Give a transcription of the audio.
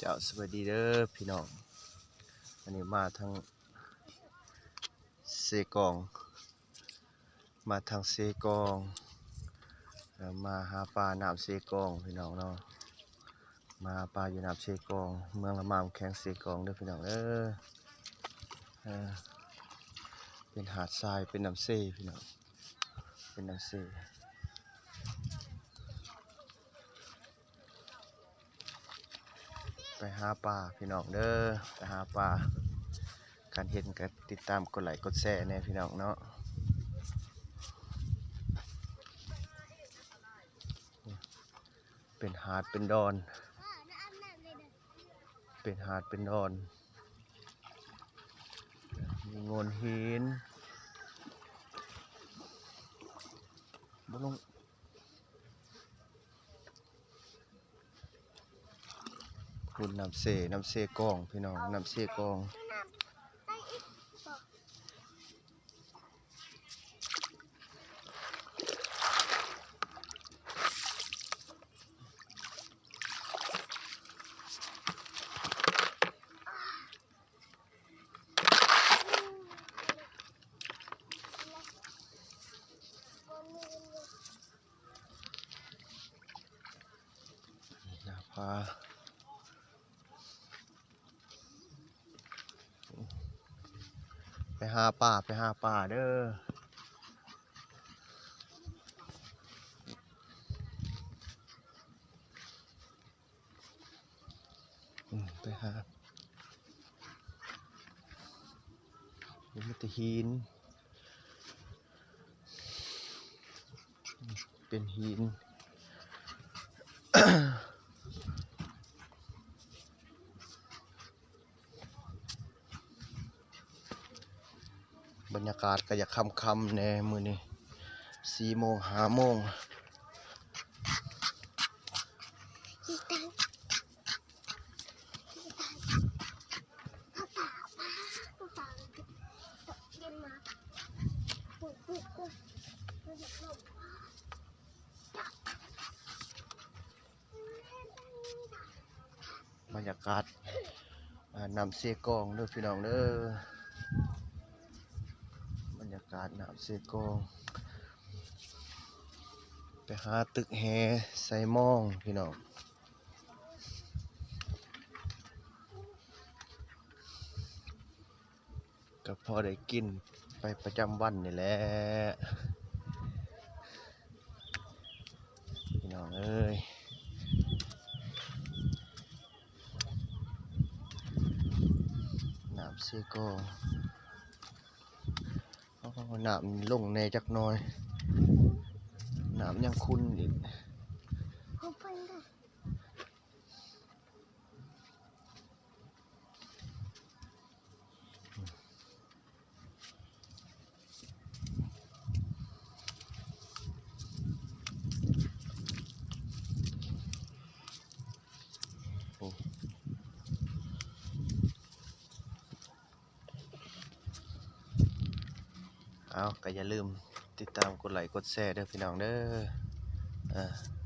ເຈົ້າ ສະບາຍດີເດີພີ່ນ້ອງ, ອັນນີ້ມາທາງເຊກອງ ມາທາງເຊກອງ ເອີ ມາຫາປານ້ຳເຊກອງພີ່ນ້ອງເນາະ, ມາຫາປາຢູ່ນ້ຳເຊກອງ ເມືອງລະມາມ ແຂວງເຊກອງເດີພີ່ນ້ອງເດີ. ເອີ ເປັນຫາດຊາຍ ເປັນນ້ຳເຊພີ່ນ້ອງ ເປັນນ້ຳເຊ. ໄປຫາປາພີ່ນ້ອງເດີ ໄປຫາປາ, ຄັນເຫັນກໍຕິດຕາມກົດໄລ້ກົດແຊແດ່ພີ່ນ້ອງເນາະ. ເປັນຫາດເປັນດອນ ເປັນຫາດເປັນດອນ ມີໂງ່ນຫີນ ບໍ່ລົງ. ພຸ້ນນ້ຳເຊ ນ້ຳເຊກອງພີ່ນ້ອງ ນ້ຳເຊກອງ. ໄປຫາປາ ໄປຫາປາເດີ. ອືມ ໄປຫາ ມີແຕ່ຫີນ ເປັນຫີນ. ບັນຍາກາດກໍຢາກຄ່ຳໆແດ່ມື້ນີ້ ສີ່ໂມງ ຫ້າໂມງ. ບັນຍາກາດ ອ່າ ນ້ຳເຊກອງເດີພີ່ນ້ອງເດີ ບັນຍາກາດນ້ຳເຊກອງ. ໄປຫາຕຶກແຫໃສ່ມອງພີ່ນ້ອງ. ກໍພໍໄດ້ກິນໄປປະຈຳວັນນີ້ແຫຼະພີ່ນ້ອງເອີຍ. ນ້ຳເຊກອງ ໂອ້ ນ້ຳລົງແດ່ຈັກໜ່ອຍ ນ້ຳຍັງຂຸ່ນອີກ. ເອົາ ກໍຢ່າລືມຕິດຕາມກົດໄລ້ກົດແຊເດີພີ່ນ້ອງເດີ ເອີ.